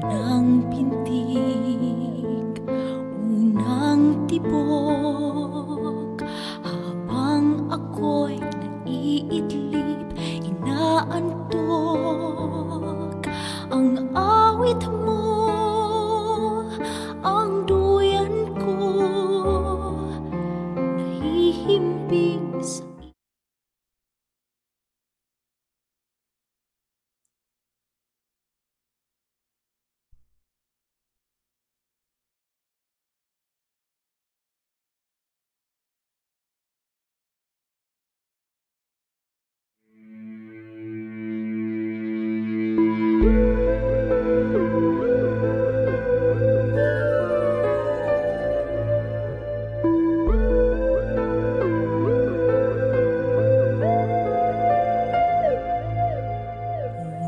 Unang pintig, unang tibok, habang ako'y naiidlip, inaantok. Ang awit mo, ang duyan ko, nahihimbing sa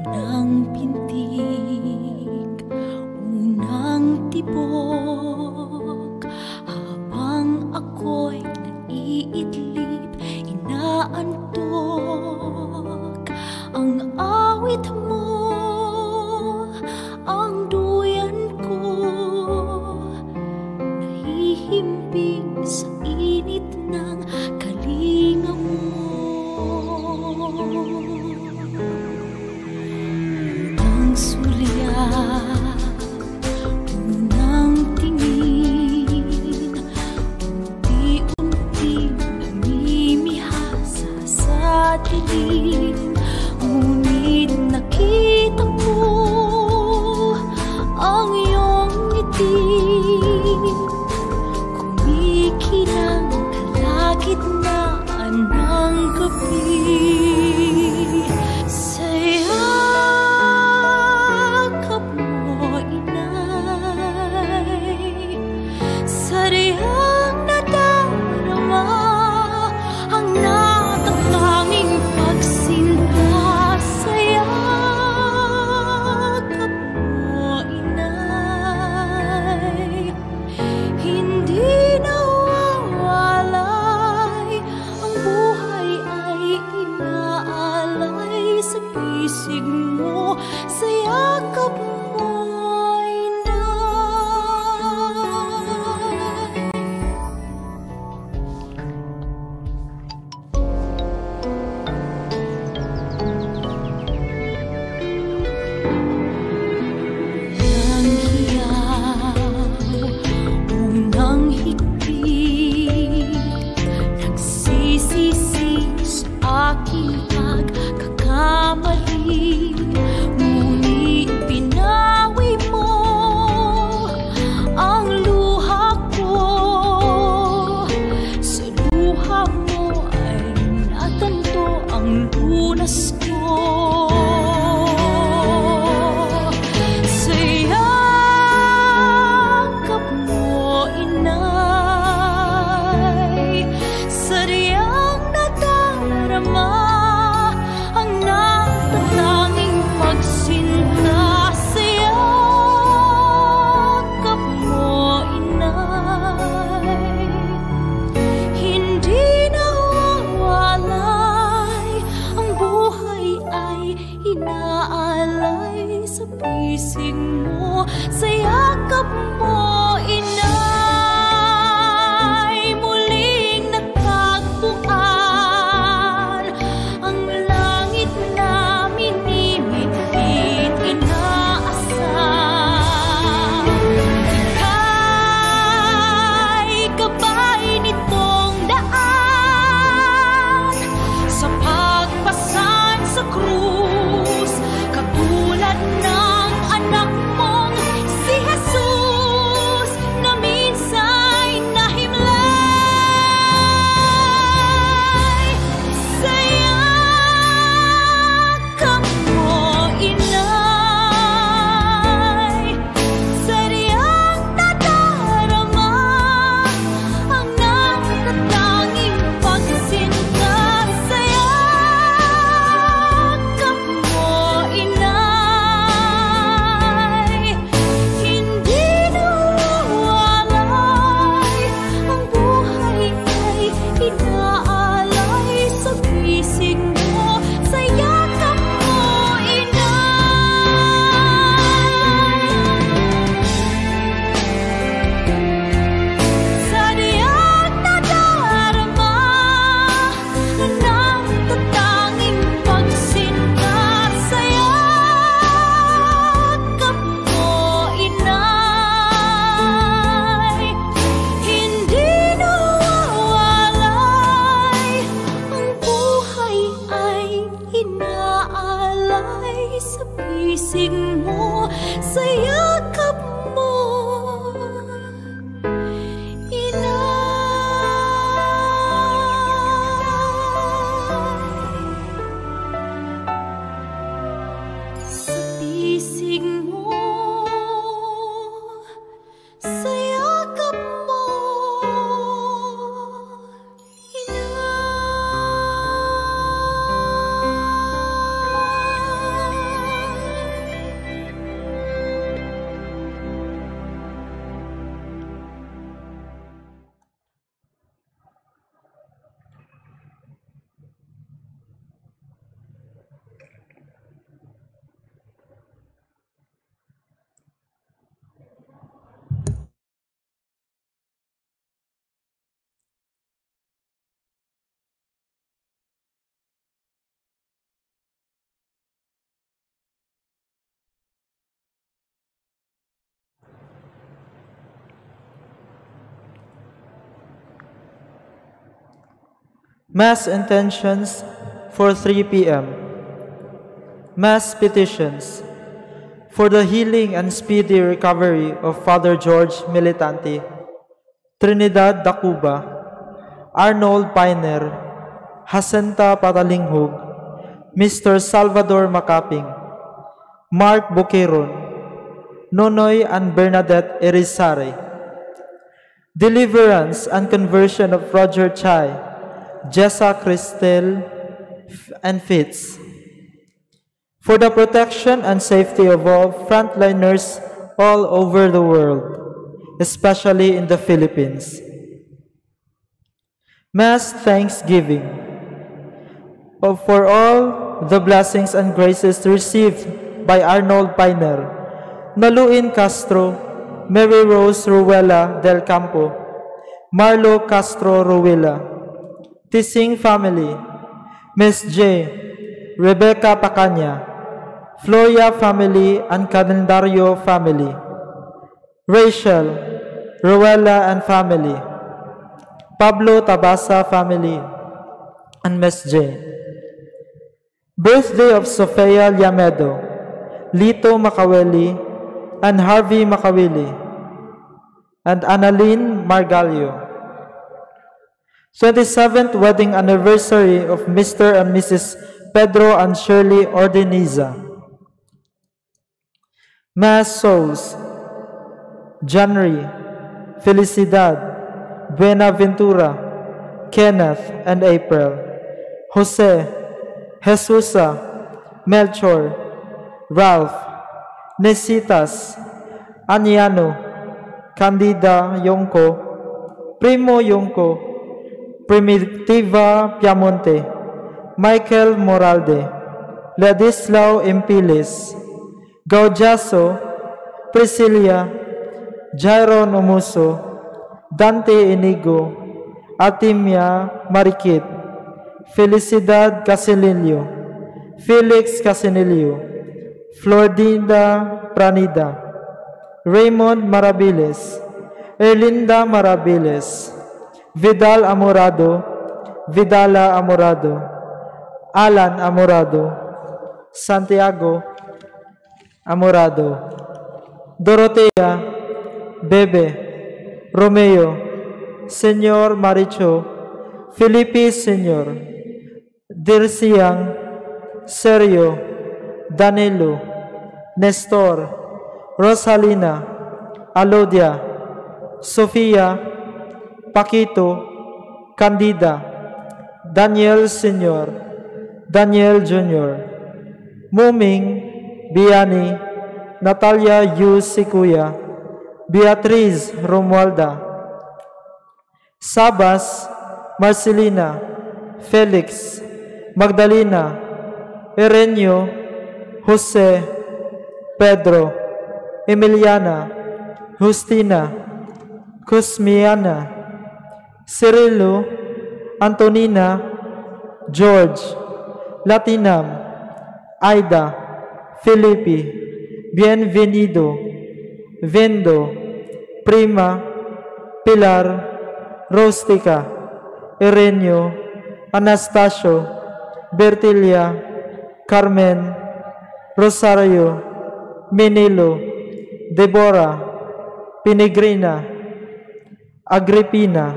Unang pintig, unang tibok, habang ako'y naiidlip, inaantok. Ang awit mo, ang duyan ko, nahihimbing sa init ng kalinga mo. Unang sulyap, unang tingin, unti-unti namimihasa sa dilim. Ngunit nakita ko ang iyong ngiti, kumikinang kalagitnaan ng gabi. Sa yakap mo, inay, sariyang nadarama ang natatanging pagsinta. Mass intentions for 3 p.m. Mass petitions for the healing and speedy recovery of Father George Militante, Trinidad Dacuba, Arnold Piner, Jacinta Patalinghug, Mr. Salvador Macaping, Mark Buquiron, Nonoy and Bernadette Irizarry. Deliverance and conversion of Roger Chai, Jessa Cristel, and Fitz. For the protection and safety of all frontliners all over the world, especially in the Philippines. Mass Thanksgiving for all the blessings and graces received by Arnold Piner, Naluin Castro, Mary Rose Ruela del Campo, Marlo Castro Ruela, Tising Family, Miss J, Rebecca Pacanya, Floria Family and Calendario Family, Rachel, Ruela and Family, Pablo Tabasa Family, and Miss J. Birthday of Sofia Llamedo, Lito Makaweli, and Harvey Makawili, and Annalyn Margallo. 27th wedding anniversary of Mr. and Mrs. Pedro and Shirley Ordeniza. Mass Souls, January, Felicidad, Buenaventura, Kenneth and April, Jose, Jesusa, Melchor, Ralph, Nesitas, Aniano, Candida Yongko, Primo Yongko, Primitiva Piamonte, Michael Moralde, Ladislao Impilis, Gaujaso, Priscilla, Jairo Nomuso, Dante Inigo, Atimia Marikit, Felicidad Casinillo, Felix Casinillo, Flordinda Pranida, Raymond Marabilis, Erlinda Marabilis, Vidal Amorado, Vidala Amorado, Alan Amorado, Santiago Amorado, Dorotea, Bebe, Romeo, Senyor Maricho, Felipe Senyor, Dirsiang, Sergio, Danilo, Nestor, Rosalina, Alodia, Sofia, Paquito, Candida, Daniel Sr., Daniel Jr., Muming, Biani, Natalia U. Sikuya, Beatriz Romualda, Sabas, Marcelina, Felix, Magdalena, Erenio, Jose, Pedro, Emiliana, Justina, Cusmiana, Cirilo, Antonina, George, Latinam, Aida, Felipe, Bienvenido, Vendo, Prima, Pilar, Rostica, Erenio, Anastasio, Bertilia, Carmen, Rosario, Menilo, Deborah, Penegrina, Agripina,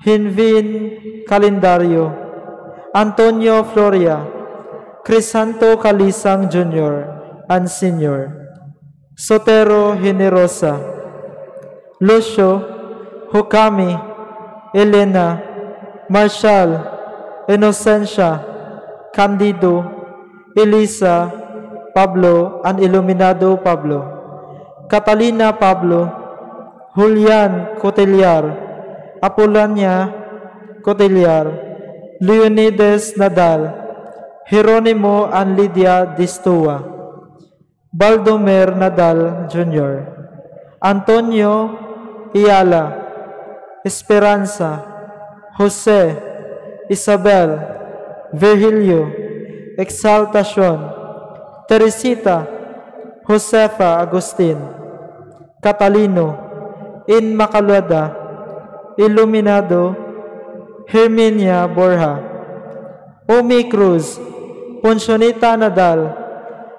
Hinvin Calendario, Antonio Floria, Crisanto Calisang Jr. and Sr., Sotero Generosa, Lucio, Hukami, Elena, Marshall, Inocencia, Candido, Elisa, Pablo, and Iluminado Pablo, Catalina Pablo, Julian Cotellar, Apollonia Cotellar, Leonides Nadal, Jeronimo and Lydia Distua, Baldomer Nadal Jr., Antonio Iala, Esperanza, Jose, Isabel, Virgilio, Exaltacion, Teresita, Josefa Agustin, Catalino, Inmaculada, Iluminado, Herminia Borja, Omi Cruz, Poncionita Nadal,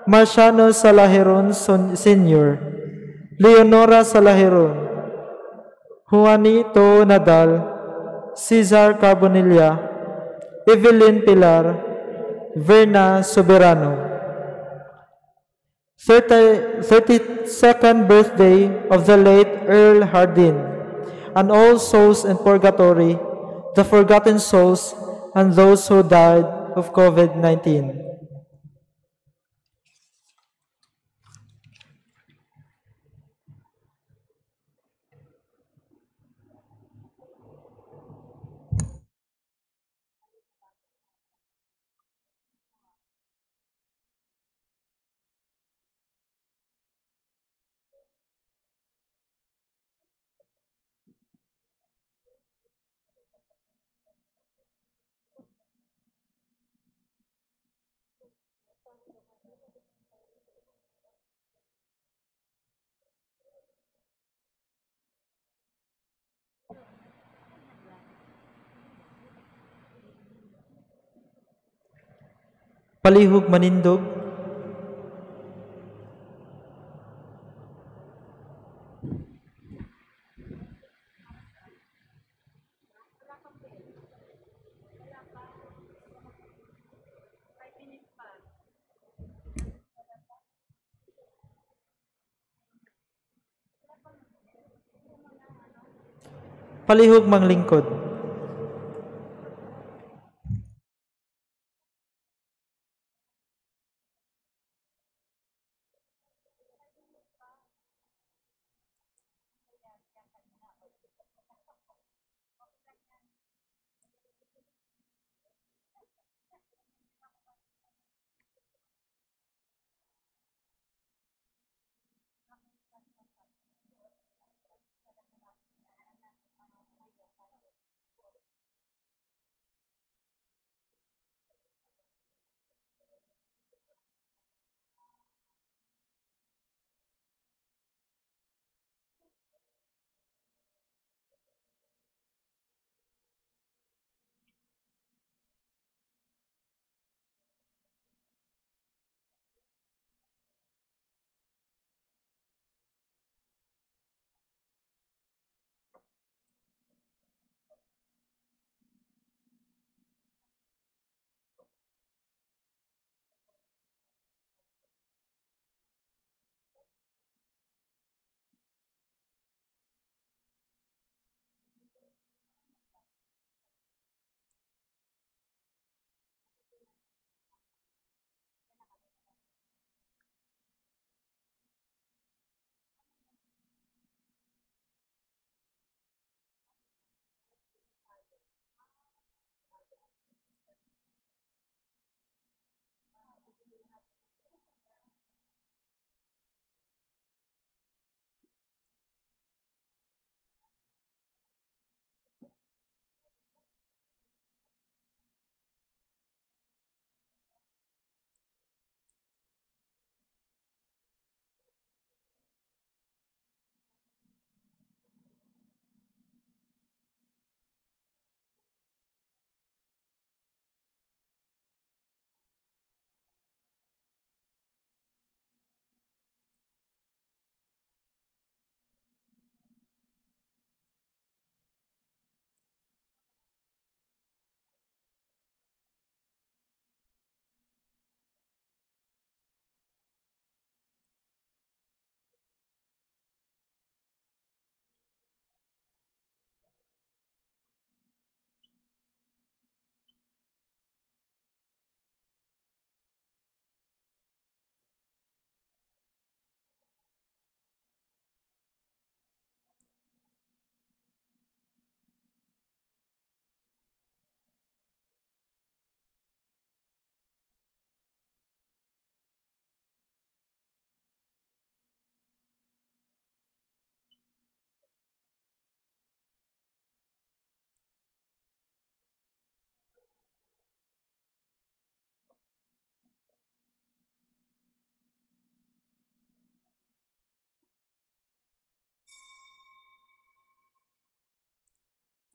Marciano Salaheron Sr., Leonora Salaheron, Juanito Nadal, Cesar Carbonilla, Evelyn Pilar, Verna Soberano. 32nd birthday of the late Earl Hardin, and all souls in purgatory, the forgotten souls, and those who died of COVID-19. Palihog manindog. Palihog manglingkod.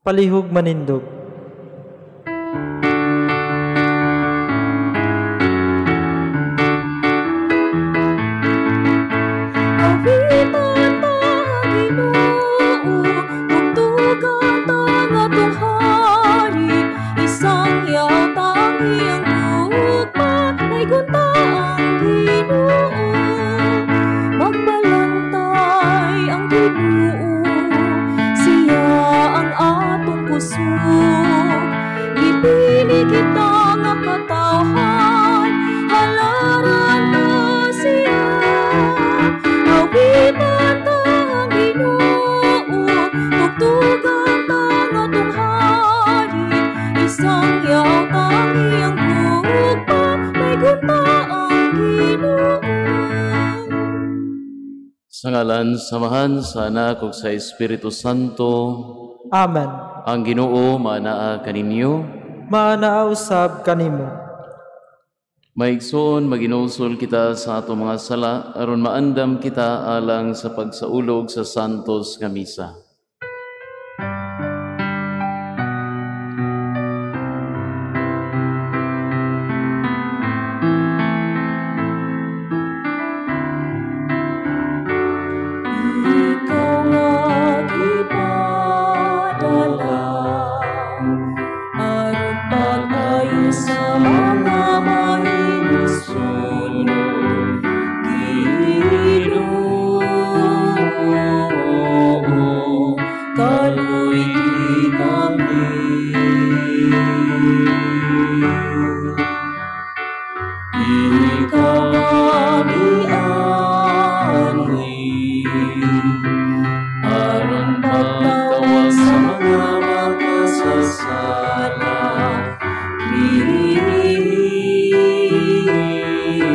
Palihog manindog. Kusog. Gipili kita nga katawhan, halaran ta siya. Awitan ta ang Ginoo, tugtugan ta ang atong hari. Isangyaw ta ang iyang gugma, daygon ta ang Ginoo. Sa ngalan sa Amahan, sa Anak ug sa Espiritu Santo. Amen. Ang Ginoo maanaa kaninyo. Maanaa usab kanimo. Maigsoon, maginulsol kita sa atong mga sala aron maandam kita alang sa pagsaulog sa Santos nga Misa. Ikaw nga gipadala aron pag-ayo sa mga mahinulsol, Ginoo, kaluy-i kami. Ikaw nga mianhi aron pagtawag sa mga makasasala,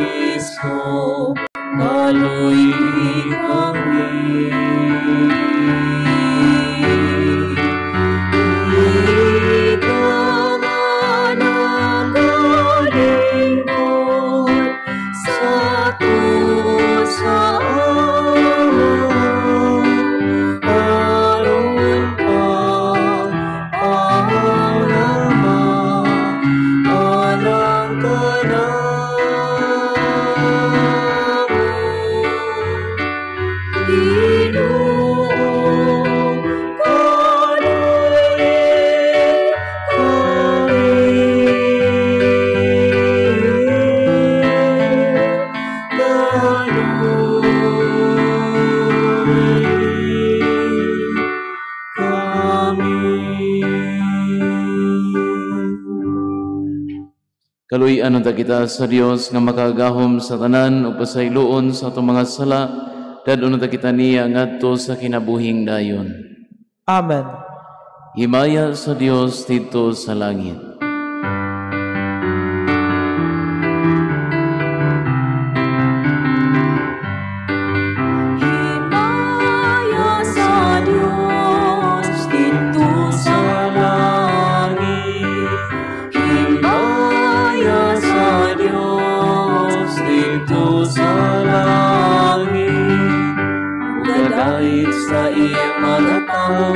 Kristo, kaluy-i kami. Ikaw nga nagalingkod sa tuod sa Amahan, aron pagpangama alang kanamo. Ginoo, kaluy-i kami. Kaluy-i kami. Kaluy-an unta kita sa Dios nga makagahom sa tanan ug pasayloon sa atong mga sala, dad-on unta kita niya ngadto sa kinabuhing dayon. Amen. Himaya sa Dios didto sa langit. Himaya sa Dios didto sa langit. Himaya sa Dios didto sa langit. Gadait sa iyang mga tawo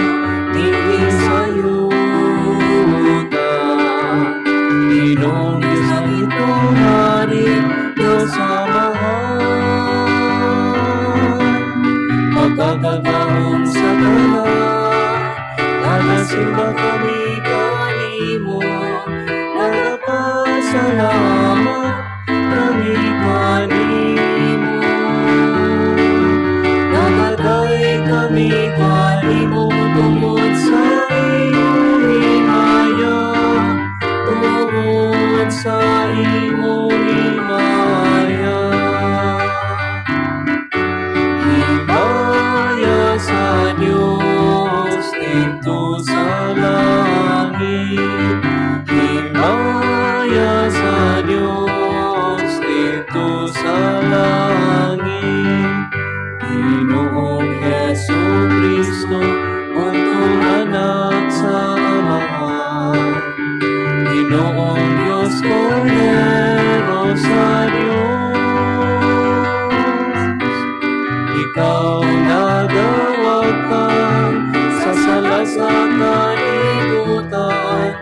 dinhi sa yuta. Ginoong Dios ang itong hari, Dios Amahan. Magkakagahom sa tanan, nagasimba kami kanimo, nagapasalamat kami kanimo. Nagaday kami kanimo tungod sa imong himaya, tungod sa imong himaya. Himaya sa Dios didto sa langit. Himaya sa Dios didto sa langit. Ginoong Hesus Kristo, buntong anak sa Amahan. Ginoong Diyos, Kordero sa Diyos. Ikaw nagawagtang sa sala sa kalibutan,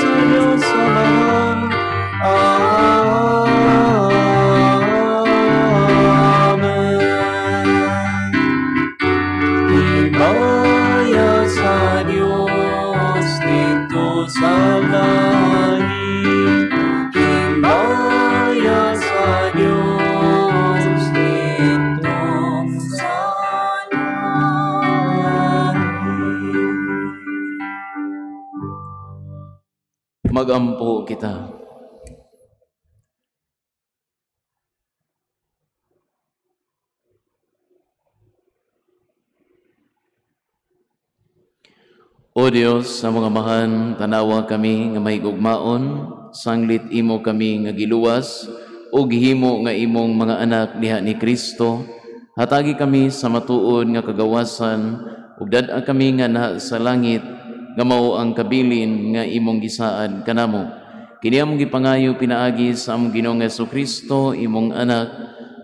sa Diyos Amahan. Amen. Himaya sa Diyos dito sa langit, himaya sa Diyos dito sa langit. Magampo kita. O Dios, sa mga amahan, tanawa kami nga may gugmaon, sanglit imo kami nga giluwas, o gihimo nga imong mga anak diha ni Kristo, hatagi kami sa matuod nga kagawasan, ug dad-a kami nga na sa langit, nga mao ang kabilin nga imong gisaad kanamo. Kini among gipangayo pinaagi sa among Ginoong Hesukristo, imong anak,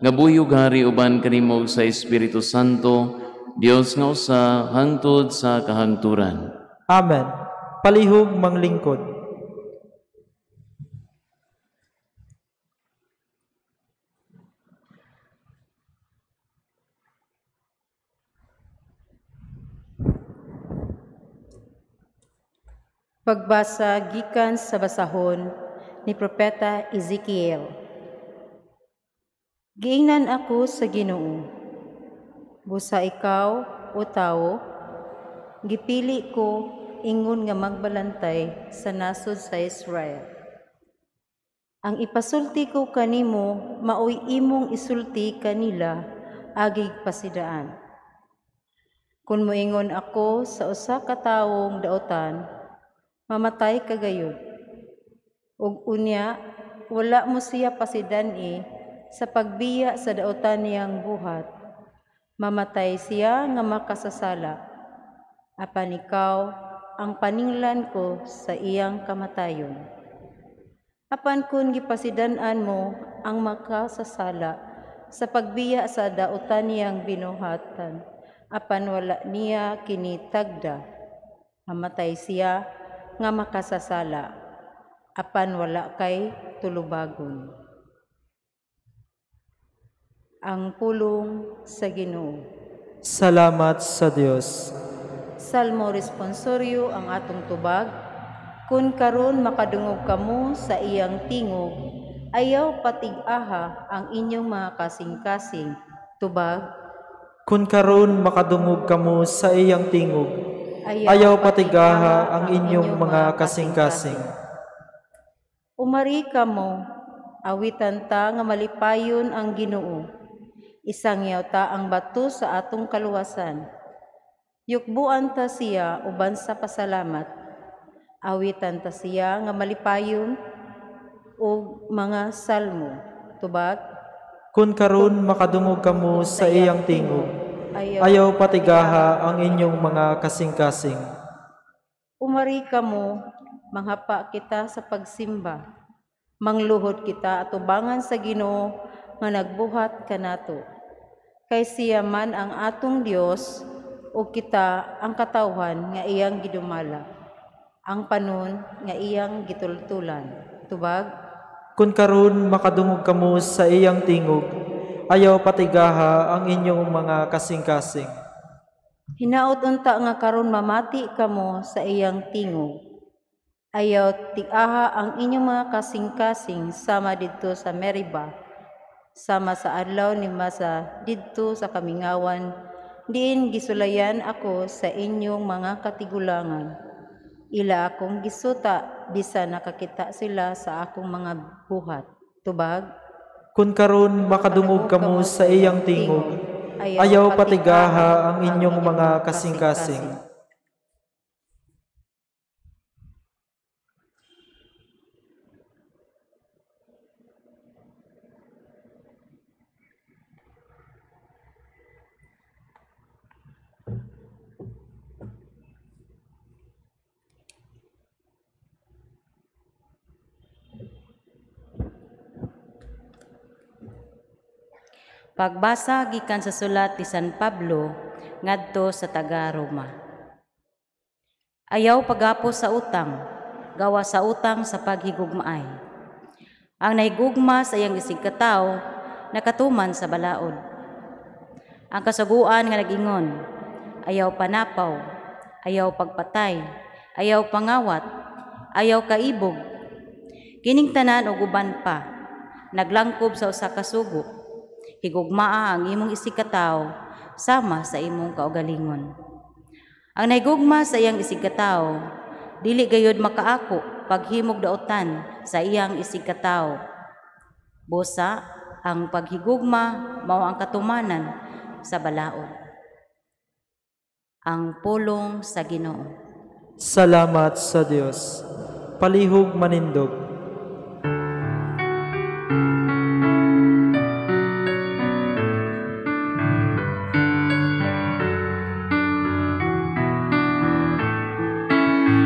nga buyog hari uban kanimo sa Espiritu Santo, Dios nga usa hangtod sa kahangturan. Amen. Palihog manglingkod. Pagbasa gikan sa basahon ni Propeta Ezekiel. Giingnan ako sa Ginoo. Busa ikaw, o tawo, gipili ko ingon nga magbalantay sa nasod sa Israel. Ang ipasulti ko kanimo maoy imong isulti kanila agig pasidaan. Kun moingon ako sa usa ka tawong daotan, mamatay ka gayud. Ug unya wala mo siya pasidan-i sa pagbiya sa daotan niyang buhat. Mamatay siya nga makasasala. Apan ikaw ang paninglan ko sa iyang kamatayon. Apan kun gipasidan-an mo ang makasasala sa pagbiya sa daotan niyang binuhatan, apan wala niya kini tagda, mamatay siya nga makasasala, apan wala kay tulubagon. Ang pulong sa Ginoo. Salamat sa Dios. Salmo responsorio ang atong tubag. Kun karon makadungog kamo sa iyang tingog, ayaw patig-aha ang inyong mga kasing-kasing. Tubag. Kun karon makadungog kamo sa iyang tingog, ayaw patigaha ang inyong mga kasing-kasing. Umari kamo, awitan ta nga malipayon ang Ginoo. Isangyaw ta ang bato sa atong kaluwasan. Yukbuan ta siya uban sa pasalamat. Awitan ta siya nga malipayon og mga salmo. Tubag. Kun karon makadungog kamo sa iyang tingog, ayaw patigaha ang inyong mga kasing-kasing. Umari kamo, manghapa kita sa pagsimba. Mangluhod kita atubangan sa Ginoo nga nagbuhat kanato. Kay siya man ang atong Dios ug kita ang katawhan nga iyang gidumala, ang panon nga iyang gitultulan. Tubag. Kun karon makadungog kamo sa iyang tingog, ayaw patigaha ang inyong mga kasing-kasing. Hinaot unta nga karon mamati kamo sa iyang tingog. Ayaw tigaha ang inyong mga kasing-kasing sama didto sa Meriba, sama sa adlaw ni Masa didto sa kamingawan, diin gisulayan ako sa inyong mga katigulangan. Ila akong gisuta bisan nakakita sila sa akong mga buhat. Tubag. Kun karon makadungog kamo sa iyang tingog, ayaw patigaha ang inyong mga kasing-kasing. Pagbasa gikan sa sulat ni San Pablo ngadto sa taga Roma. Ayaw pagapos sa utang, gawa sa utang sa paghigugmaay. Ang nahigugma sa iyang isigkatawo nakatuman sa balaod. Ang kasuguan nga nag-ingon, ayaw panapaw, ayaw pagpatay, ayaw pangawat, ayaw kaibog. Kining tanan ug uban pa naglangkob sa usa ka sugo. Higugmaa ang imong isigkatawo sama sa imong kaugalingon. Ang nahigugma sa iyang isigkatawo dili gayud makaako paghimog daotan sa iyang isigkatawo. Busa ang paghigugma mao ang katumanan sa balaod. Ang pulong sa Ginoo. Salamat sa Dios. Palihog manindog.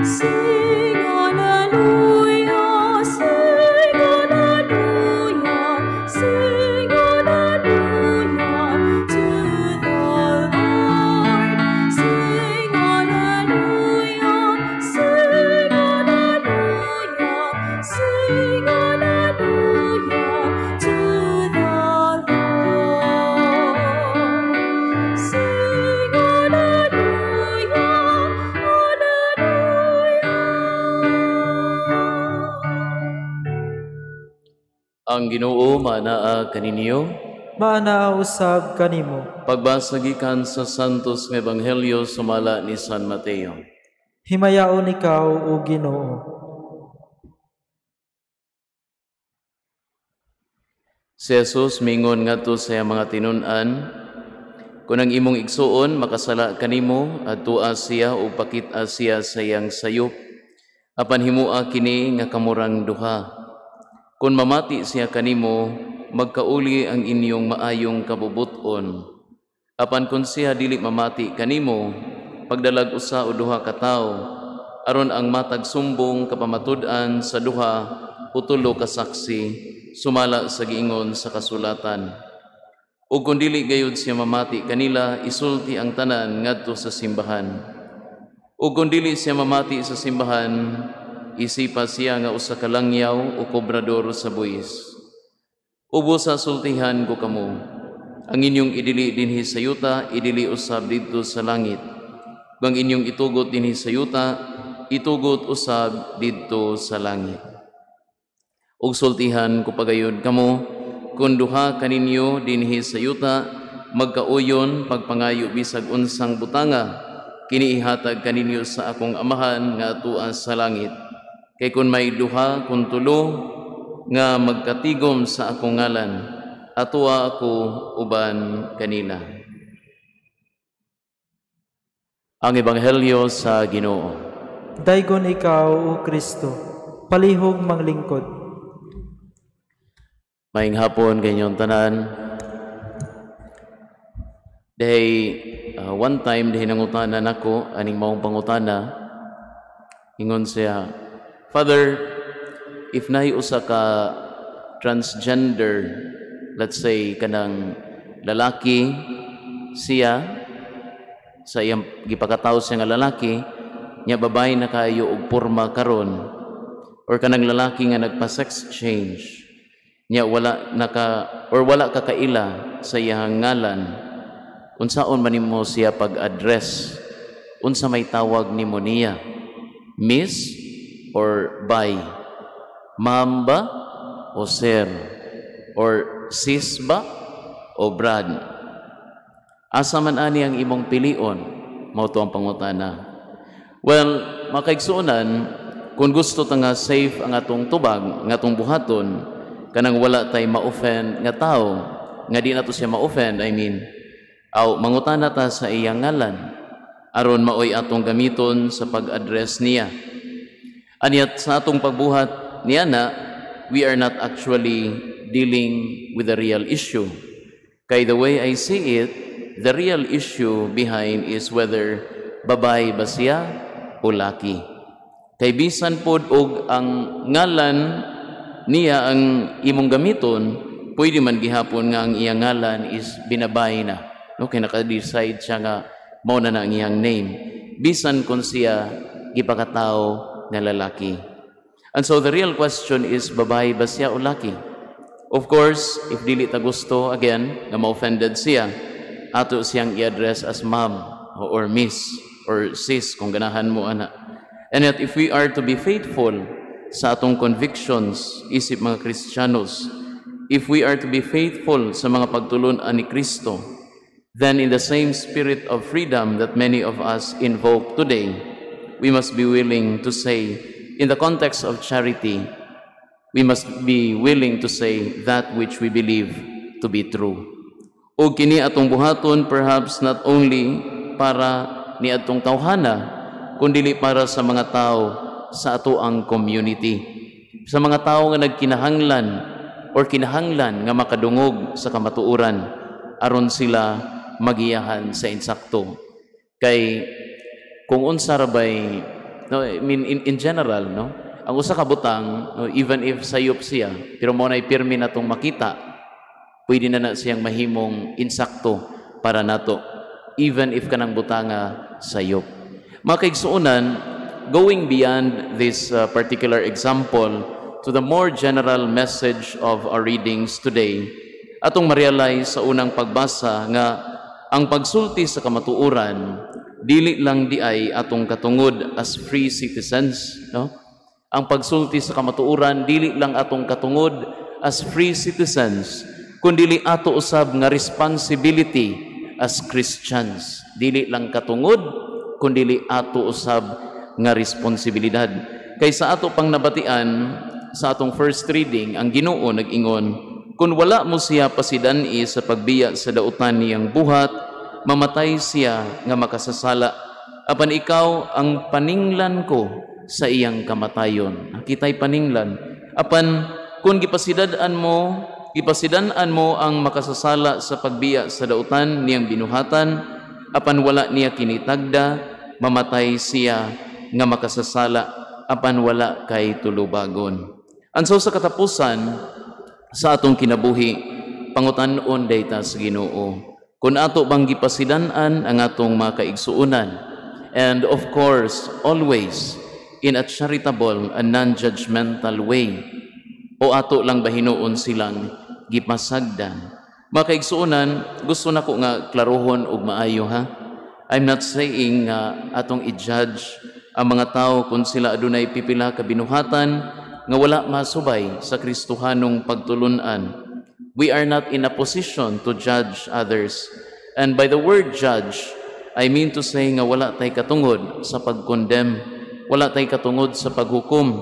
Sing hallelujah, sing hallelujah, sing hallelujah to the Lord. Sing hallelujah, sing hallelujah, sing hallelujah to the Lord. Sing hallelujah, hallelujah. Ang Ginoo maanaa kaninyo. Maanaa usab kanimo. Pagbasa gikan sa Santos nga Ebanghelyo sumala ni San Mateo. Himayaon ikaw, o Ginoo. Si Jesus mingon ngadto sa iyang mga tinun-an, kun ang imong igsuon makasala kanimo, adtua siya ug pakit-a siya sa iyang sayop, apan himua kini nga kamurang duha. Kun mamati siya kanimo, magkauli ang inyong maayong kabubuton. Apan kun siya dili mamati kanimo, pagdalag usa o duha ka tawo, aron ang matag sumbong kapamatud-an sa duha o tulo ka saksi, sumala sa giingon sa kasulatan. Ug kun dili gayud siya mamati kanila, isulti ang tanan ngadto sa simbahan. Ug kun dili siya mamati sa simbahan, isipa siya nga usa ka langyaw o kobrador sa buhis. Ubos sa sultihan ko kamo, ang inyong idili dinhi sa yuta, idili usab didto sa langit. Ug ang inyong itugot dinhi sa yuta, itugot usab didto sa langit. Ug sultihan ko pagayod kamo, kun duha kaninyo dinhi sa yuta, magkauyon pagpangayo bisag unsang butanga, kini ihatag kaninyo sa akong amahan nga atua sa langit. Kay kun may duha kun tulo nga magkatigom sa akong ngalan, atua ako uban kanila. Ang Ebanghelyo sa Ginoo. Daygon ikaw, o Kristo. Palihog manglingkod. Maayong hapon kanyong tanan. Dahil one time dahil nangutana nako aning maong pangutana, ingon siya, Father, if naay usa ka transgender, let's say kanang lalaki siya, sa iyang gipakatawo siya nga lalaki, nya babae na kaayo og porma karon, or kanang lalaki nga nagpa-sex change, nya wala naka or wala ka kaila sa iyang ngalan, unsaon man nimo siya pag-address? Unsa may tawag nimo niya? Miss or bay? Ma'am ba o sir? Or sis ba o brad? Asa man ani ang imong pilion? Mao to ang pangutana. Well, makaigsuonan, kung gusto ta nga safe ang atong tubag, nga atong buhaton, kanang wala tay ma-offend nga tao, nga di nato siya ma-offend, I mean, aw mangutana ta sa iyang ngalan, aron maoy atong gamiton sa pag-address niya. Anyat sa atong pagbuhat niya na, we are not actually dealing with the real issue. Kay the way I see it, the real issue behind is whether babae ba siya o laki. Kay bisan pod og ang ngalan niya ang imong gamiton, pwede man gihapon nga ang iyang ngalan is binabay na. No, kay naka-decide siya nga mao na na ang iyang name. Bisan kung siya gipakatao nga lalaki. And so the real question is, babae ba siya o laki? Of course, if dili ta gusto, again, nga ma-offended siya, ato siyang i-address as ma'am or miss or sis kung ganahan mo ana. And yet, if we are to be faithful sa atong convictions isip mga Kristiyanos, if we are to be faithful sa mga pagtulun-an ni Kristo, then in the same spirit of freedom that many of us invoke today, we must be willing to say, in the context of charity, we must be willing to say that which we believe to be true. O kini atong buhaton perhaps not only para ni atong tawhana, kundili para sa mga tao sa ato ang community. Sa mga tao nga nagkinahanglan or kinahanglan nga makadungog sa kamatuoran aron sila magiyahan sa insakto. Kay kung unsa ra bay, no, I mean, in general, no, ang usa ka butang, no, even if sayop siya, pero mo na'y pirmi natong makita, pwede na na siyang mahimong insakto para nato even if kanang butanga sayop. Mga kaigsuonan, going beyond this particular example to the more general message of our readings today, atong ma-realize sa unang pagbasa nga ang pagsulti sa kamatuoran dili lang di ay atong katungod as free citizens, no? Ang pagsulti sa kamatuoran dili lang atong katungod as free citizens, kundili ato usab nga responsibility as Christians. Dili lang katungod, kundili ato usab nga responsibilidad. Kay sa ato pang nabatian sa atong first reading, ang Ginoo nag-ingon, "Kung wala mo siya pasidani sa pagbiya sa dautan niyang buhat, mamatay siya nga makasasala. Apan ikaw ang paninglan ko sa iyang kamatayon." Kita'y paninglan. Apan kung gipasidan-an mo ang makasasala sa pagbiya sa dautan niyang binuhatan, apan wala niya kinitagda, mamatay siya nga makasasala, apan wala kay tulubagon. And so sa katapusan sa atong kinabuhi, pangutan-on dayta sa Ginoo kung ato bang gipasidan-an ang atong mga kaigsuonan, and of course always in a charitable and non-judgmental way, o ato lang ba hinuon silang gipasagdan? Mga kaigsuonan, gusto nako nga klarohon og maayo ha. I'm not saying nga atong i-judge ang mga tao kung sila adunay pipila ka binuhatan nga wala masubay sa Kristohanong pagtulunan. We are not in a position to judge others. And by the word "judge," I mean to say nga wala tay katungod sa pag-condemn, wala tay katungod sa paghukom,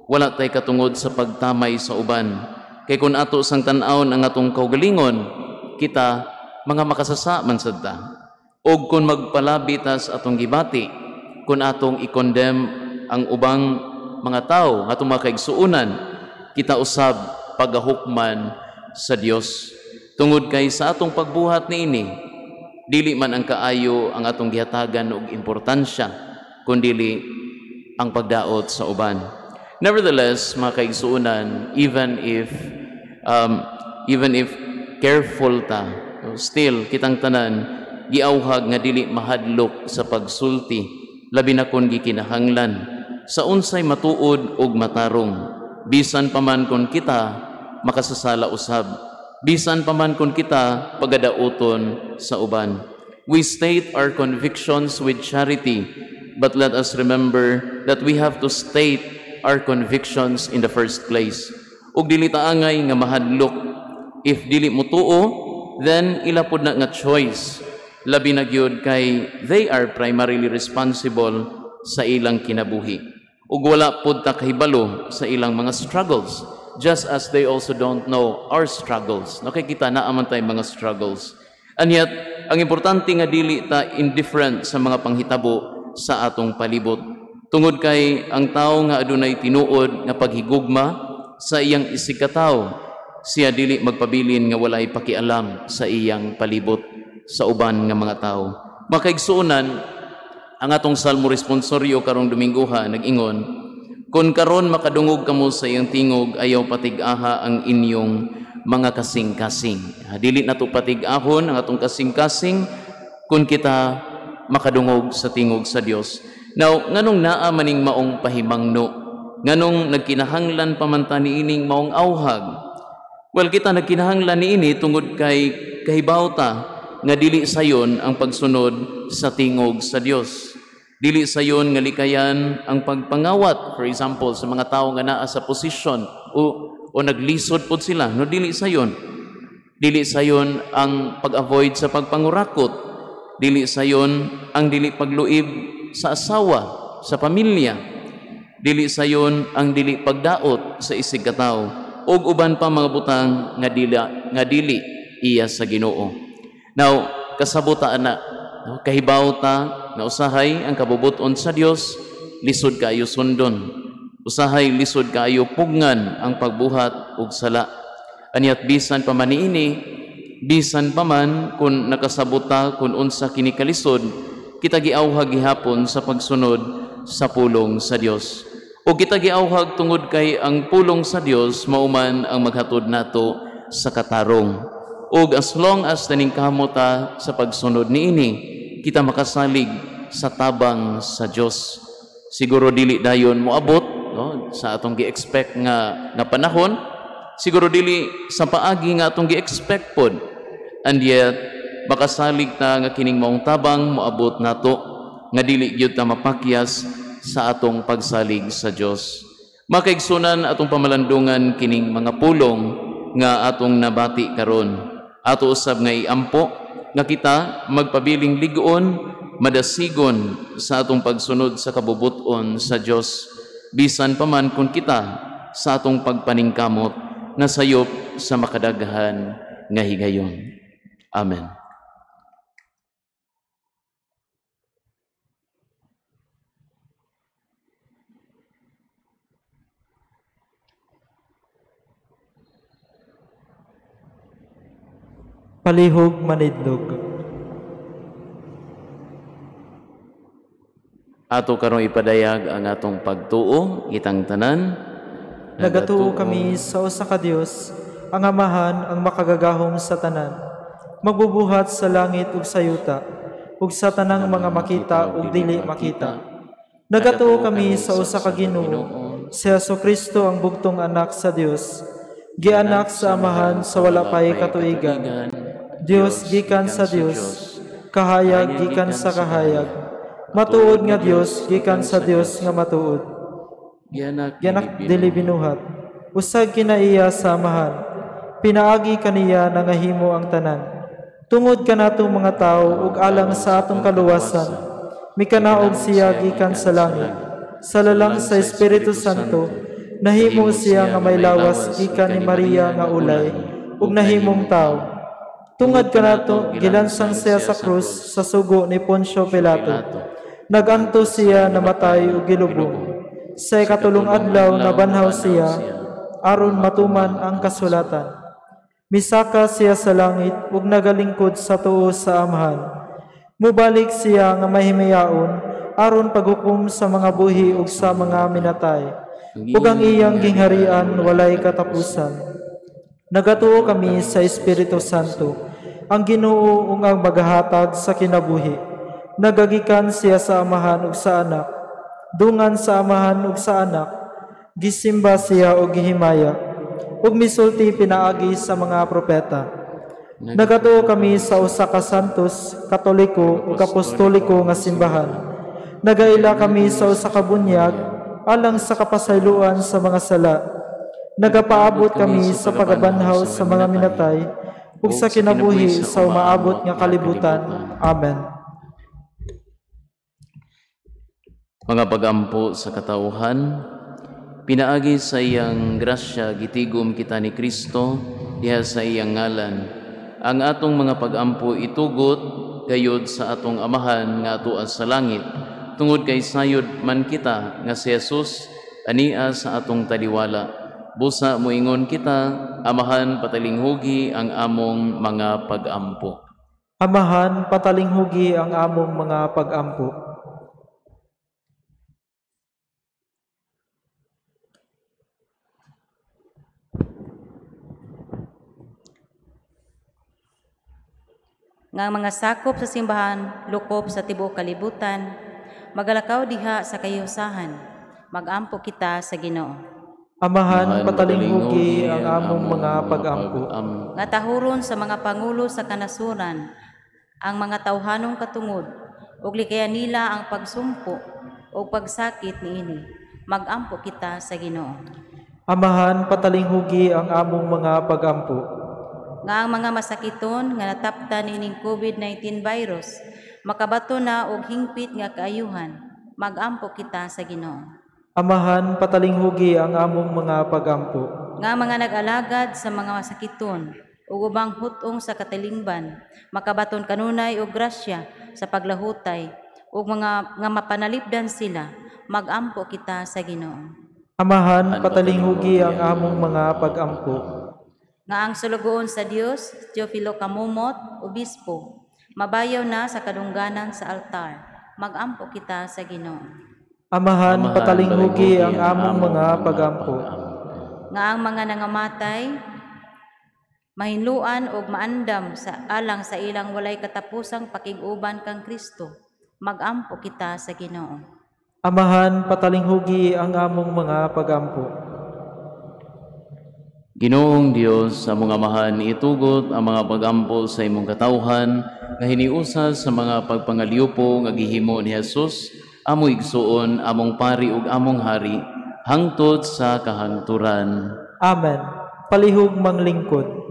wala tay katungod sa pagtamay sa uban. Kay kung ato sang tan-awon ang atong kaugalingon, kita mga makasasa man sad ta. Og kung magpalabi ta sa atong gibati, kung atong i-condemn ang ubang mga tao, atong mga kaigsuonan, kita usab pagahukman sa Dios. Tungod kay sa atong pagbuhat niini, dili man ang kaayo ang atong gihatagan og importansya, kundili ang pagdaot sa uban. Nevertheless, mga kaigsuonan, even if careful ta, still kitang tanan giawhag nga dili mahadlok sa pagsulti, labi na kon gikinahanglan sa unsay matuod ug matarong, bisan pa man kon kita makasasala usab, bisan pa man kon kita pagadauton sa uban. We state our convictions with charity, but let us remember that we have to state our convictions in the first place. Ug dili ta angay nga mahadlok. If dili mo tuo, then ila pod na nga choice, labi na gyud kay they are primarily responsible sa ilang kinabuhi ug wala pod ta kahibalo sa ilang mga struggles, just as they also don't know our struggles, no? Kay kita naa man tay mga struggles. And yet ang importante nga dili ta indifferent sa mga panghitabo sa atong palibot, tungod kay ang tawo nga adunay tinuod nga paghigugma sa iyang isigkatawo, siya dili magpabilin nga walay pakialam sa iyang palibot, sa uban nga mga tawo. Makaigsuonan, ang atong Salmo responsoryo karong Dominguha nag-ingon, "Kung karon makadungog kamo sa iyang tingog, ayaw patig-aha ang inyong mga kasing-kasing." Dili nato patig-ahon ang atong kasing-kasing kung kita makadungog sa tingog sa Dios. Now, nganong naa maning maong pahimangno? Nganong nagkinahanglan pa man ta niining maong auhag? Well, kita nagkinahanglan niini tungod kay kahibaw ta nga dili sayon ang pagsunod sa tingog sa Dios. Dili sayon nga likayan ang pagpangawat, for example, sa mga tawo nga naa sa posisyon o naglisod pod sila, no, dili sayon. Dili sayon ang pag-avoid sa pagpangurakot. Dili sayon ang dili pagluib sa asawa, sa pamilya. Dili sayon ang dili pagdaot sa isig katawo ug uban pa mga butang nga dili iya sa Ginoo. Now, kasabota ana, no, kahibaw ta nga usahay ang kabubuton sa Dios lisod kaayo sundon. Usahay lisod kaayo pugnan ang pagbuhat og sala. Aniat bisan pa man niini, bisan pa man kun nakasabota kun unsa kini kalisod, kita giawhag gihapon sa pagsunod sa pulong sa Dios. O kita giawhag tungod kay ang pulong sa Dios mauman ang maghatod nato sa katarong. Og as long as naningkamot ta sa pagsunod niini, kita makasalig sa tabang sa Dios. Siguro dili dayon moabot, no, sa atong gi-expect nga panahon, siguro dili sa paagi nga atong gi-expect pod. And yet makasalig ta nga kining maong tabang moabot nato nga dili gyud ta mapakyas sa atong pagsalig sa Dios. Makaigsunan atong pamalandungan kining mga pulong nga atong nabati karon. Ato usab nga iampo nga kita magpabiling ligoon, madasigon sa atong pagsunod sa kabubuton sa Dios, bisan pa man kun kita sa atong pagpaningkamot nasayop sa makadaghan nga higayon. Amen. Palihog manidlog. Ato karong ipadayag ang atong pagtuo kitang tanan. Nagatuo kami sa usa ka Dios, ang Amahan, ang makagagahom sa tanan, magbubuhat sa langit ug sa yuta, ug sa tanang mga makita ug dili makita. Nagatuo kami sa usa ka Ginoo, si Jesucristo ang bugtong anak sa Dios, gianak sa Amahan sa wala pay katuigan. Dios gikan sa Dios, kahayag gikan sa kahayag, matuod nga Dios gikan sa Dios nga matuod. Gianak dili binuhat, usag kinaiya sa Amahan, pinaagi kaniya nangahimo ang tanan. Tungod kanatong mga tawo ug alang sa atong kaluwasan, mikanaog siya gikan sa langit. Sa lalang sa Espiritu Santo, nahimo siya nga may lawas gikan ni Maria nga ulay ug nahimong tawo. Tungod kanato, gilansang siya sa krus sa sugo ni Poncio Pilato. Naganto siya, namatay ug gilubong. Sa ikatulong adlaw nabanhaw siya aron matuman ang kasulatan. Misaka siya sa langit ug nagalingkod sa tuo sa Amahan. Mubalik siya nga mahimiyaon aron paghukom sa mga buhi ug sa mga minatay. Ug ang iyang gingharian walay katapusan. Nagatuo kami sa Espiritu Santo, ang Ginoo ug ang magahatag sa kinabuhi. Nagagikan siya sa Amahan ug sa Anak. Dungan sa Amahan ug sa Anak, gisimba siya og gihimaya, ug misulti pinaagi sa mga propeta. Nagatuo kami sa usa ka santos, katoliko ug apostoliko nga simbahan. Nagaila kami sa usa ka bunyag alang sa kapasayloan sa mga sala. Nagapaabot kami sa pagabanhaw sa mga minatay ug sa kinabuhi sa umaabot nga kalibutan. Amen. Mga pagampo sa katawhan, pinaagi sa iyang grasya gitigom kita ni Kristo diha sa iyang ngalan. Ang atong mga pagampo itugot gayod sa atong Amahan nga atoa sa langit, tungod kay sayod man kita nga si Jesus ania sa atong taliwala. Busa moingon kita, Amahan, patalinghugi ang among mga pagampo. Amahan, patalinghugi ang among mga pagampo. Nga ang mga sakop sa simbahan, lukop sa tibuok kalibutan, magalakaw diha sa kahiusahan, Magampo kita sa Ginoo. Amahan, patalinghugi ang among mga pag-ampo. Nga tahuron sa mga pangulo sa kanasuran ang mga tawhanong katungod ug likayan nila ang pagsumpo o pagsakit niini. Magampo kita sa Ginoo. Amahan, patalinghugi ang among mga pagampo. Nga ang mga masakiton nga nataptan niining COVID-19 virus makabato na og hingpit nga kaayuhan. Magampo kita sa Ginoo. Amahan, patalinghugi ang among mga pagampo. Nga ang mga nag-alagad sa mga masakiton ug ubang hut-ong sa katilingban makabaton kanunay og grasya sa paglahutay ug mga nga mapanalipdan sila. Magampo kita sa Ginoo. Amahan, patalinghugi ang among mga pagampo. Nga ang sulugoon sa Dios, Teofilo Camomot, obispo, mabayaw na sa kadungganan sa altar. Magampo kita sa Ginoo. Amahan, patalinghugi ang among mga pagampo. Nga ang mga nangamatay mahinluan og maandam sa alang sa ilang walay katapusang pakig-uban kang Kristo. Magampo kita sa Ginoo. Amahan, patalinghugi ang among mga pagampo. Ginoong Dios, among Amahan, itugot ang mga pagampo sa imong katawhan nga hiniusa sa mga pagpangaliupo nga gihimo ni Jesus, amo igsuon, among pari ug among hari, hangtod sa kahangturan. Amen. Palihog manglingkod.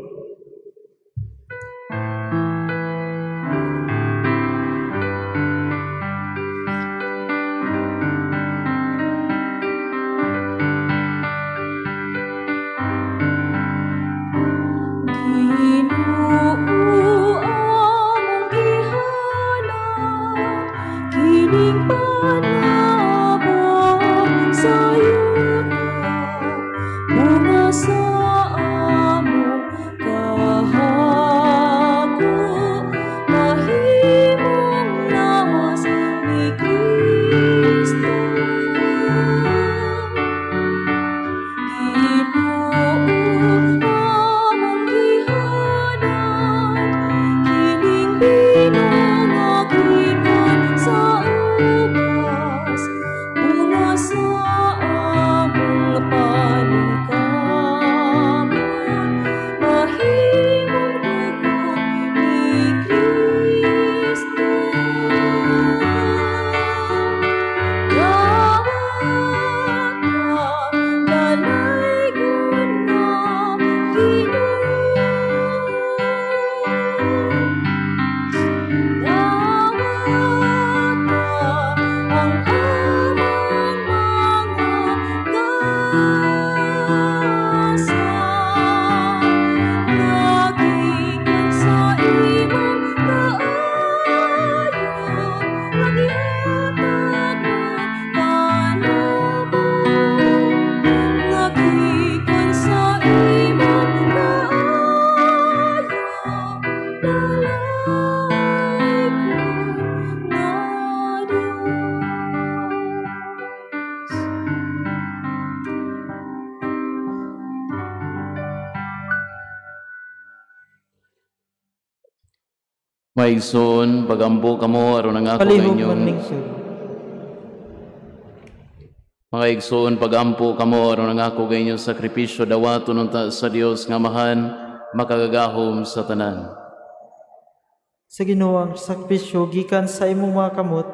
Maigsoon, pagampo kamo aron ang ako inyong mga igsoon, pagampo kamo aron ang ako inyong sakripisyo dawaton unta sa Dios nga Amahan makagagahom sa tanan. Sa Ginoo ang sakripisyo gikan sa imong mga kamot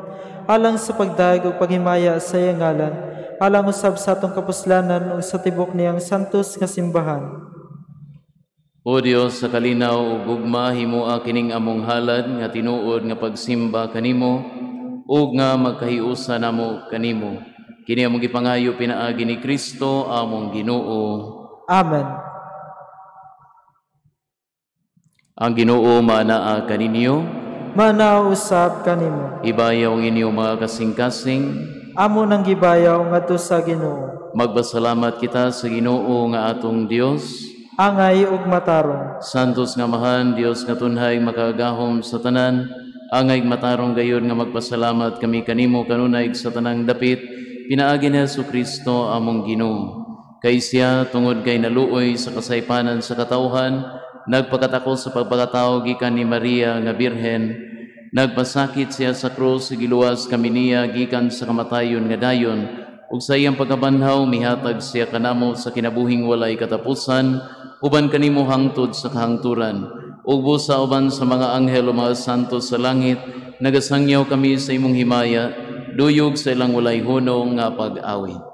alang sa pagdayeg ug paghimaya sa iyang ngalan, alang usab sa atong kapuslanan ug sa tibok niyang santos nga simbahan. O Dios, sa kalinaw ug gugma, himoa kining among halad nga tinuod nga pagsimba kanimo ug nga magkahiusa namo kanimo. Kini among gipangayo pinaagi ni Kristo among Ginoo. Amen. Ang Ginoo maanaa kaninyo, maanaa usab kanimo. Ibayaw ang inyong mga kasing-kasing. Amo nang gibayaw ngadto sa Ginoo. Magpasalamat kita sa Ginoo nga atong Dios. Angay ug matarong. Santos nga Amahan, Dios nga tunhay makagahom sa tanan, angay matarong gayon nga magpasalamat kami kanimo kanunay sa tanang dapit, pinaagi ni Jesu-Kristo among Ginoo. Kay siya tungod kay naluoy sa kasaypanan sa katawhan, nagpakatako sa pagpakatao gikan ni Maria nga Birhen, nagpasakit siya sa krus, giluwas kami niya gikan sa kamatayon nga dayon, Ug sa iyang pagkabanhaw mihatag siya kanamo sa kinabuhing walay katapusan, uban kanimo hangtod sa kahangturan. Ug busa uban sa mga anghel o mga santo sa langit, nagasangyaw kami sa imong himaya, duyog sa ilang walay hunong nga pag-awit.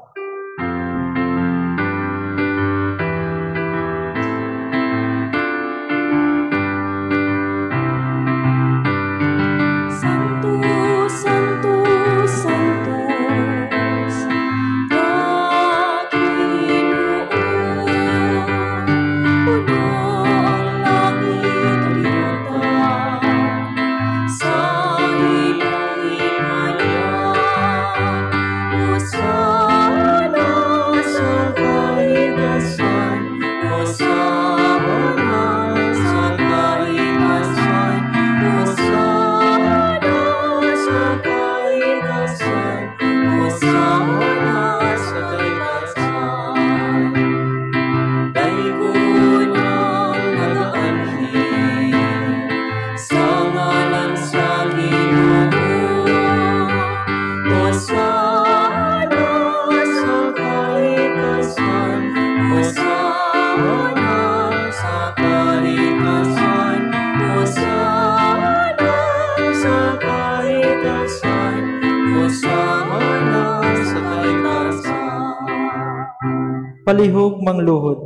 Palihog mangluhod.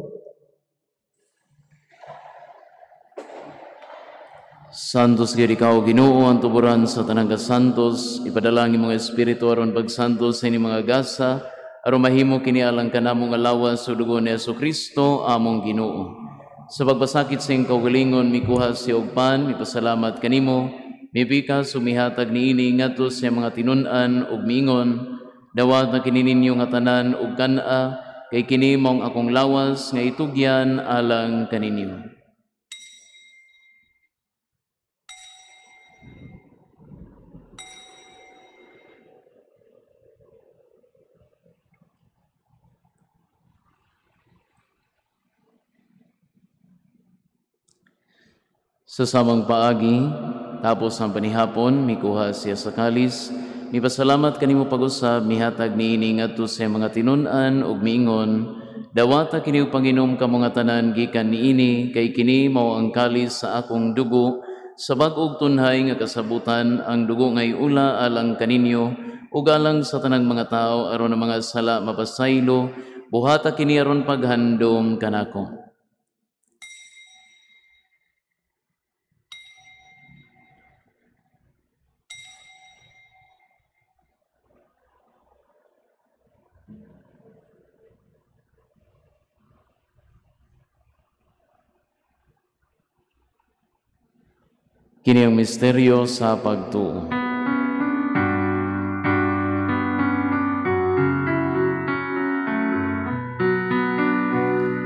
Santos gyud ikaw Ginoo, ang tuburan sa tanang kasantos. Ipadala ang imong espiritu aron pagsantos sa inyong mga gasa, aron mahimo kini alang kanamo nga lawas ug dugo ni Hesukristo among Ginoo. Sa pagpasakit sa iyang kaugalingon, mikuha siya og pan, mipasalamat kanimo, mipikas ug mihatag niini ngadto sa iyang mga tinun-an ug miingon, dawat na kini ninyo nga tanan ug kan-a, kay kini maong akong lawas nga itugyan alang kaninyo. Sa samang paagi, tapos ang panihapon, mikuha siya sa kalis, mipasalamat kanimo pag-usab, mihatag niini ngadto sa mga tinun-an ug miingon, dawata kini ug panginom kamo nga tanan gikan niini, kay kini mao ang kalis sa akong dugo, sa bag-ong tunhay nga kasabutan, ang dugo ngay ula alang kaninyo ug alang sa tanang mga tawo aron ang mga sala mapasaylo, buhata kini aron paghandom kanako. Kini ang misteryo sa pagtuo.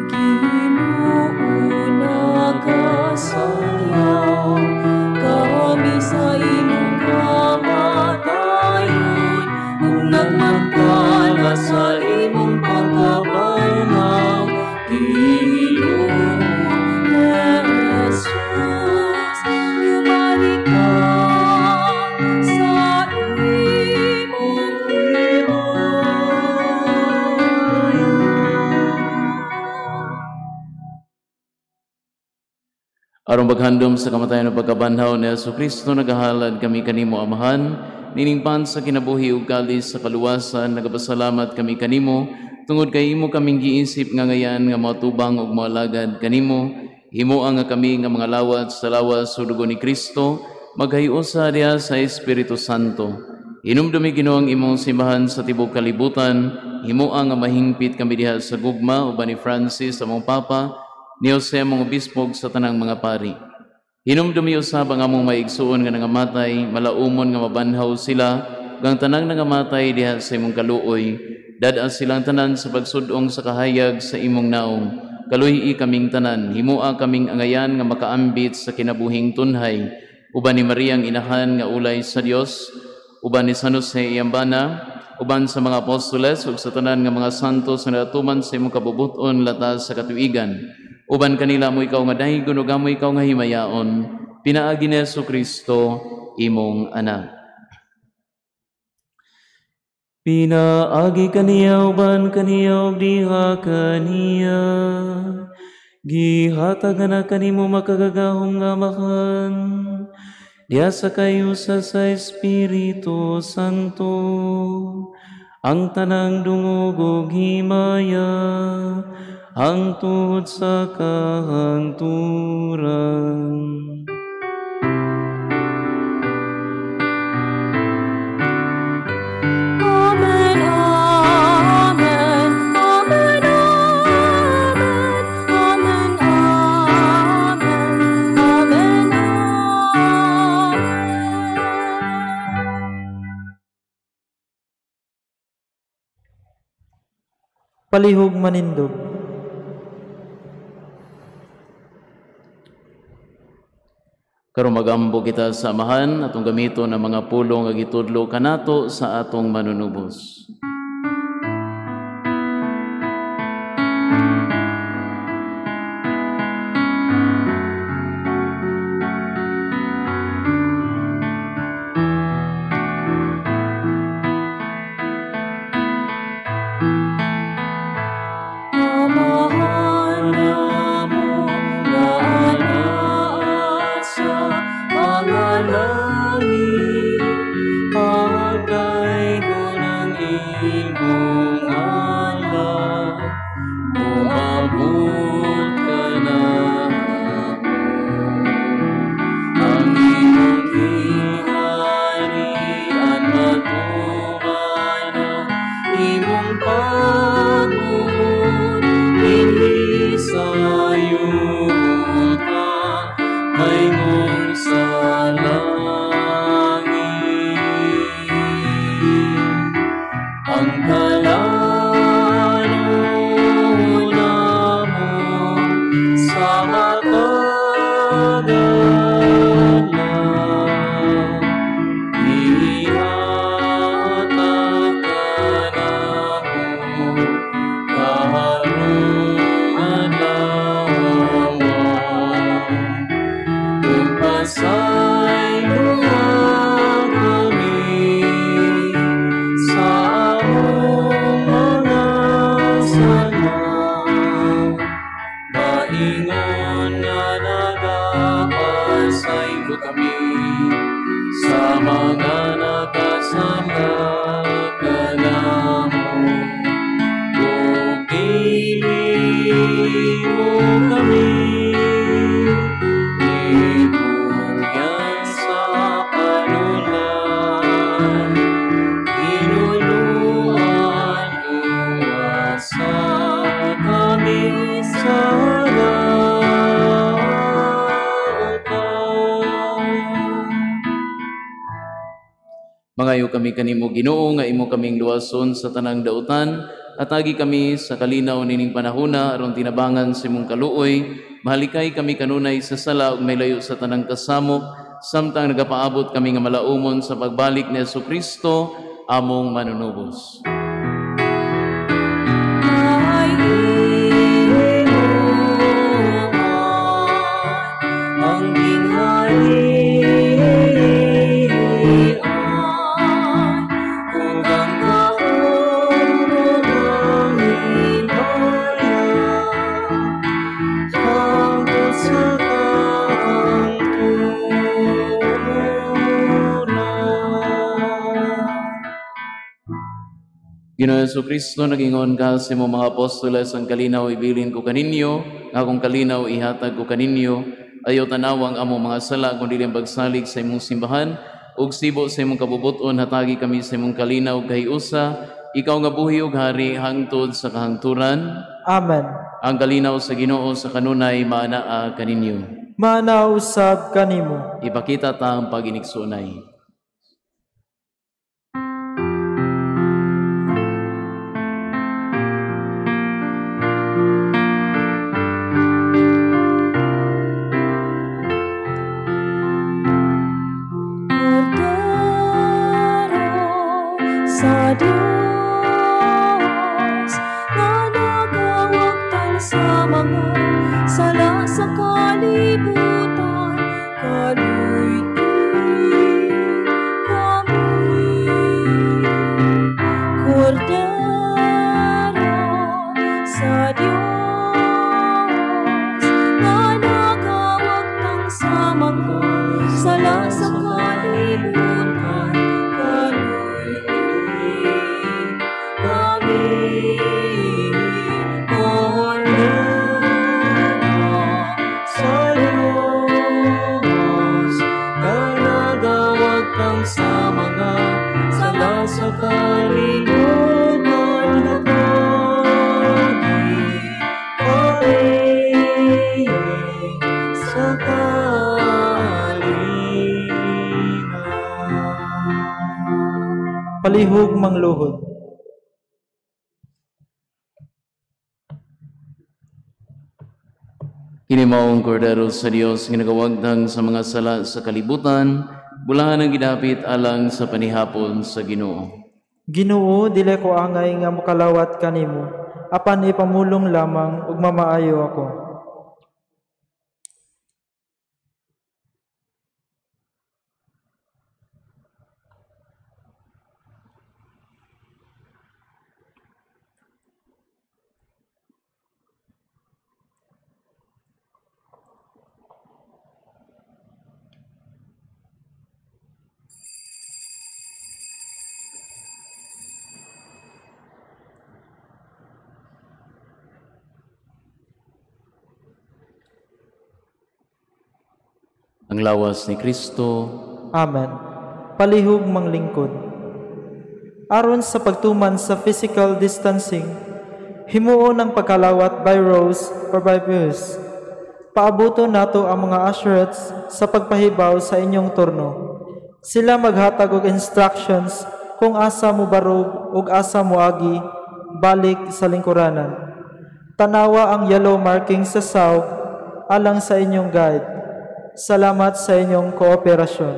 Ginoo, nagasayaw kami sa imong kamatayon, ug nagmantala sa imong pagkabanhaw. Ginoo Jesus, bumalik ka sa imong himaya. Aron paghandom sa kamatayon ug pagkabanhaw ni Hesukristo, nagahalad kami kanimo Amahan, niningpan sa kinabuhi ug kalis sa kaluwasan, nagapasalamat kami kanimo tungod kay imo kaming giisip nga ngayan nga moatubang ug moalagad kanimo. Himoa nga kami nga mga lawat sa lawas ug dugo ni Kristo, maghayosa diha sa Espiritu Santo. Hinumdumi Ginoo ang imong simbahan sa tibuok kalibutan, himoa nga mahingpit kami diha sa gugma uban ni Francis among Papa, ni Jose among obispo sa tanang mga pari. Hinumdumi usab ang among maigsuon nga nangamatay, malaumon nga mabanhaw sila, ug ang tanang nangamatay diha sa imong kaluoy. Dad-a silang tanan sa pagsud-ong sa kahayag sa imong naong. Kaluhi kaming tanan, himoa kaming angayan nga makaambit sa kinabuhing tunhay. Uban ni Maria ang inahan nga ulay sa Dios, uban ni San Jose iyang bana, uban sa mga apostoles ug sa tanan nga mga santos nga natuman sa imong kabubut-on latas sa katuigan. Uban kanila mo ikaw nga dahigon ug amo ikaw nga himayaon, pinaagi ni Hesukristo imong anak. Pinaagi kaniya uban kaniya ug diha kaniya, gihatag na kanimo makagagahom nga Amahan, diha sa kayusa sa Espiritu Santo, ang tanang dungog ug himaya, hangtod sa kahangturan. Amen, amen, amen, amen, amen, amen, amen, amen. Palihog manindog. Karon magambo kita sa Amahan atong gamiton ang mga pulong nga gitudlo kanato sa atong manunubos. Amahan namo nga anaa sa mga langit, Pagdaygon ang imong ngalan, moabot ka namo. Ang imong gingharian matumana, imong pagbuot dinhi sa yuta, maingon sa langit. Ang kalano namo sa matag adlaw, ihatag kanamo karong adlaw. Ug pasayloa kami sa among mga sala, maingon nga nagapasaylo kami sa mga nakasala kanamo. Ug dili mo kami itugyan sa kanulan, hinuluan luwasa kami sa dautan. Mangayo kami kanimo Ginoo nga imo kaming luwason sa tanang dautan, at agi kami sa kalinaw nining panahona aron tinabangan sa imong kaluoy. Mahalikay kami kanunay sa sala ug may layo sa tanang kasamok, samtang nagapaabot kami nga malaumon sa pagbalik ni Hesukristo among manunubos. Ay imo ang gingharian, ug ang gahom ug ang himaya, hangtod sa kahangturan. Ginoo Hesukristo, nagingon ka sa imong mga apostoles, ang kalinaw ibilin ko kaninyo, nga akong kalinaw ihatag ko kaninyo. Ayaw tanawang among mga sala, kundi ang pagsalig sa imong simbahan, ug sibo sa imong kabubuton, hatagi kami sa imong kalinaw ug kahiusa. Ikaw nga buhi ug hari hangtod sa kahangturan. Amen. Ang kalinaw sa Ginoo sa kanunay maanaa kaninyo. Maanaa usab kanimo. Ipakita ta ang pag-inigsoonay. Kordero sa Dios nga nagawagtal sa mga sala sa kalibutan, kaluy-i Palihog mangluhod. Kini maong kordero sa Dios nga nagawagtang sa mga sala sa kalibutan, bulahan ang gidapit alang sa panihapon sa Ginoo. Ginoo, dili ko angay nga mokalawat kanimo, apan ipamulong lamang ug mamaayo ako. Ang lawas ni Kristo. Amen. Palihog manglingkod. Aron sa pagtuman sa physical distancing, himuon ang pagkalawat by rows or by pews. Paabuto nato ang mga usherettes sa pagpahibaw sa inyong turno. Sila maghatag og instructions kung asa mo barog ug asa moagi balik sa lingkuranan. Tanawa ang yellow marking sa sawg alang sa inyong guide. Salamat sa inyong kooperasyon.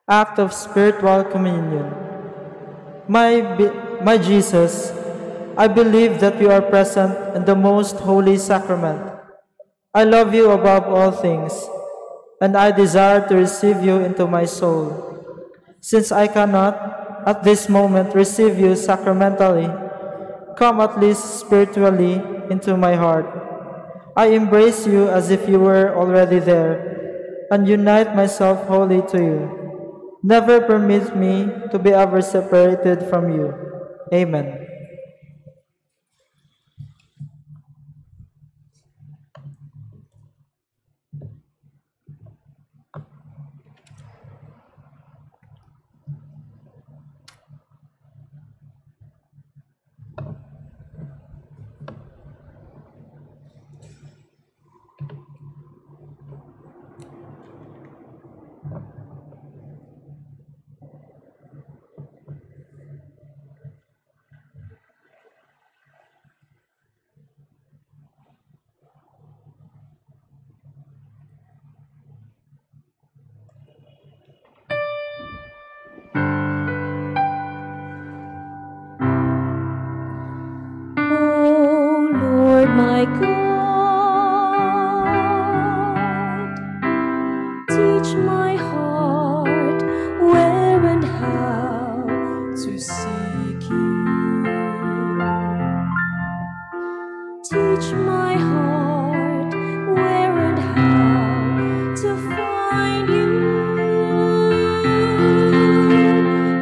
Act of Spiritual Communion. My Jesus, I believe that you are present in the most holy sacrament. I love you above all things, and I desire to receive you into my soul. Since I cannot at this moment receive you sacramentally, come at least spiritually into my heart. I embrace you as if you were already there, and unite myself wholly to you. Never permit me to be ever separated from you. Amen. My God, teach my heart where and how to seek you. Teach my heart where and how to find you.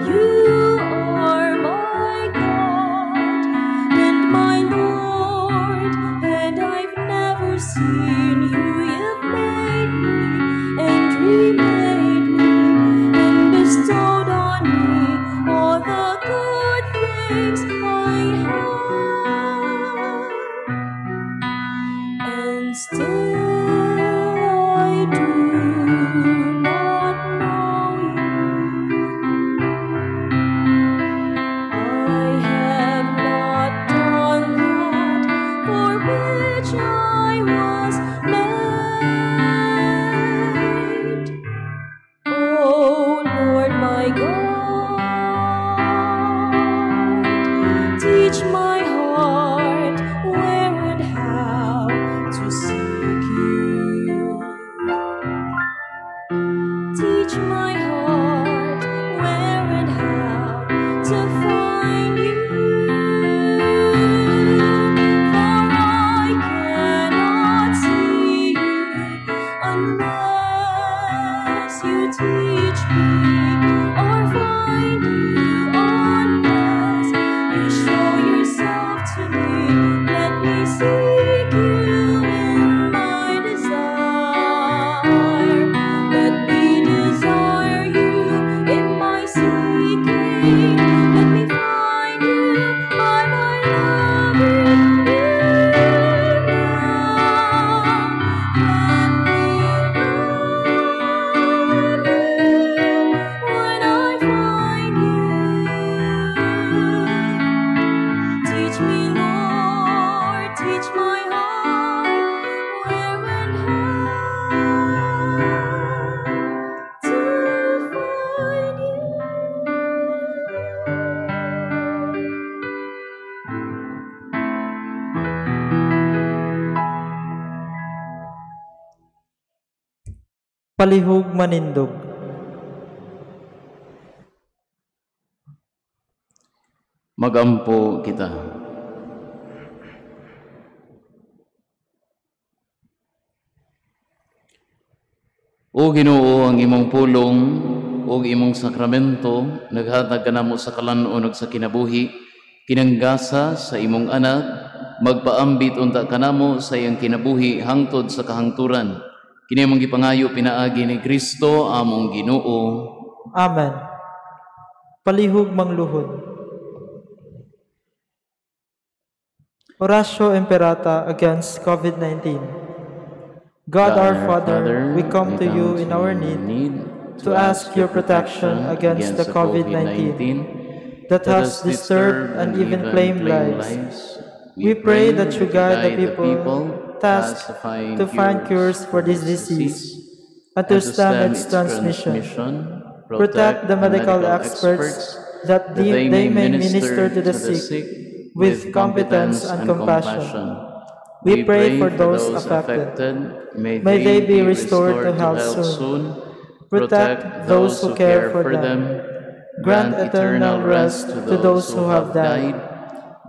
You are my God and my Lord, and I've never seen you. You've made me and remade me and bestowed on me all the good things I have. And still I do not know you. I have not done that for which I was made. O Lord my God, teach my heart where and how to seek you. Teach my heart where and how to find you. For I cannot see you unless you teach me, or find you unless you show yourself. Palihog manindog. Magampo kita. O Ginoo, ang imong pulong ug imong sakramento naghatag kanamo sa kalan-on ug sa kinabuhi, kinanggasa sa imong anak, magpaambit unta kanamo sa iyang kinabuhi hangtod sa kahangturan. Kini among gipangayo pinaagi ni Kristo among Ginoo. Amen. Palihog mangluhod. Oratio Imperata against COVID-19. God our Father, we come to you in our need to ask your protection against the COVID-19 that has disturbed and even claimed lives. We pray that you guide the people tasked to find cures for this disease and to stem its transmission. Protect the medical experts that they may minister to the sick with competence and compassion. We pray for those affected. May they be restored to health soon. Protect those who care for them. Grant eternal rest to those who have died.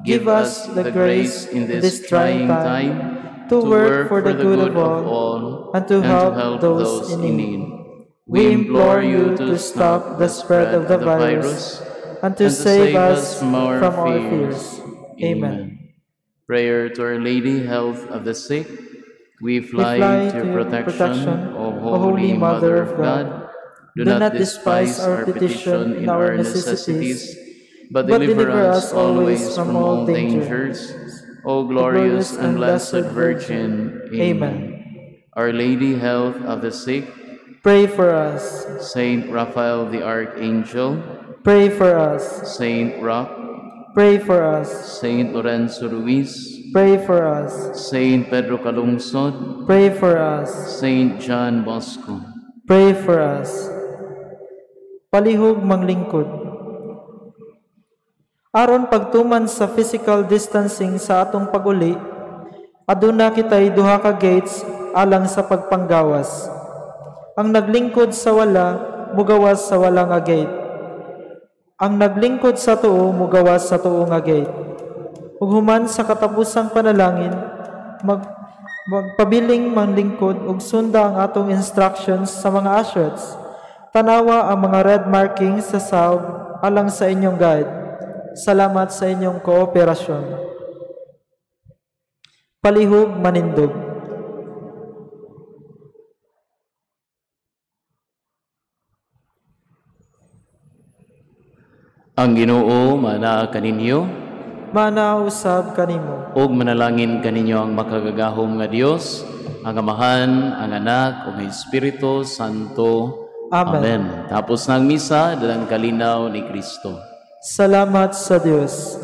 Give us the grace in this trying time to work for the good of all and to help those in need. We implore you to stop the spread of the virus and to save us from our fears. Amen. Prayer to Our Lady, Health of the Sick. We fly to your protection, O Holy Mother of God. Do not despise our petition in our necessities, but deliver us always from all dangers. O glorious and blessed Virgin. Amen. Our Lady, Health of the Sick, pray for us. Saint Raphael the Archangel, pray for us. Saint Roch, pray for us. Saint Lorenzo Ruiz, pray for us. Saint Pedro Calungsod, pray for us. Saint John Bosco, pray for us. Palihog manglingkod. Aron pagtuman sa physical distancing sa atong paguli, aduna kitay duha ka gates alang sa pagpanggawas. Ang naglingkod sa wala, mugawas sa wala nga gate. Ang naglingkod sa tuo, mugawas sa tuo nga gate. Ug human sa katapusang panalangin, magpabiling manglingkod ug sunda ang atong instructions sa mga ushers. Tanawa ang mga red markings sa sawb alang sa inyong guide. Salamat sa inyong kooperasyon. Palihog manindog. Ang Ginoo manaa kaninyo, manausab kanimo, ug manalangin kaninyo ang makagagahom nga Dios, ang Amahan, ang Anak ug ang Espiritu Santo. Amen. Amen. Tapos ng misa, dalang kalinaw ni Kristo. Salamat sa Dios.